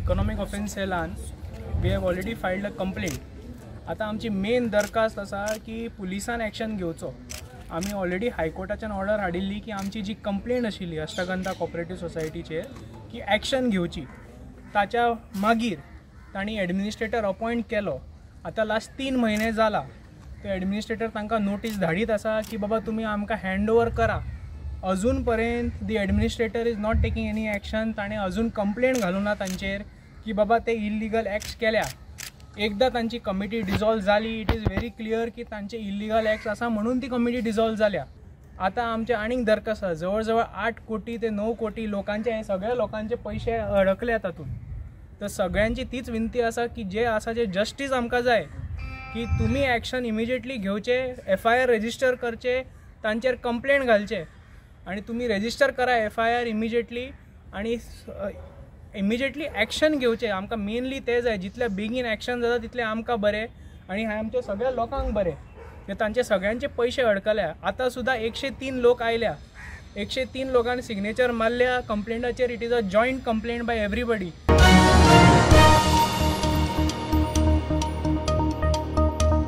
Economic offence सेलान we have already filed a complaint. आतां आमची मेन दरखास्त आसा की पुलिसान एक्शन घेवचो. आमी ऑलरेडी हायकोर्टाच्यान ऑर्डर हाडिल्ली की आमची जी कंप्लेंट आशिल्ली अष्टगंधा कॉपरेटीव सोसायटीचेर की एक्शन घेवची. ताच्या मागीर तांणी एडमिनिस्ट्रेटर अपॉयंट केलो. आतां लास्ट 3 म्हयने जाला तो एडमिनिस्ट्रेटर तांकां नोटीस धाडीत आसा की बाबा तुमी आमकां हँड ओवर करा. अजून पर्यंत the administrator is not taking any action. ताणें अजून कंप्लेंट घालूं ना तांचेर की बाबा ते इल्लिगल एक्ट्स केल्या. एकदां तांची कमिटी डिजॉल्व जाली, it is very clear की तांचे इल्लिगल एक्ट्स आसा म्हणून ती कमिटी डिजॉल्व जाल्या. आतां आमचे आनीक दरखास्त आसा, जवळ जवळ 8 कोटी ते 9 कोटी लोकांचे, हे सगळ्या लोकांचे पयशे अडकल्या तातूंत. तर सगळ्यांची तीच विनंती आसा की जे आसा जे जस्टीस आमकां जाय की तुमी एक्शन इमिजिएटली घेवचे, FIR register करचे, तांचेर कंप्लेंट घालचे आनी तुमी रेजिस्टर करा FIR immediately आनी इमिजिएटली एक्शन घेवचे. आमकां मेनली तें जाय, जितले बेगीन एक्शन जाता तितलें आमकां बरें आनी हें आमच्या सगळ्या लोकांक बरें. तांचे सगळ्यांचे पयशे अडकल्या. आतां सुद्दां 103 लोक आयल्या, 103 लोकांनी सिग्नेचर मारल्या कंप्लेंटाचेर. It is a joint complaint by everybody.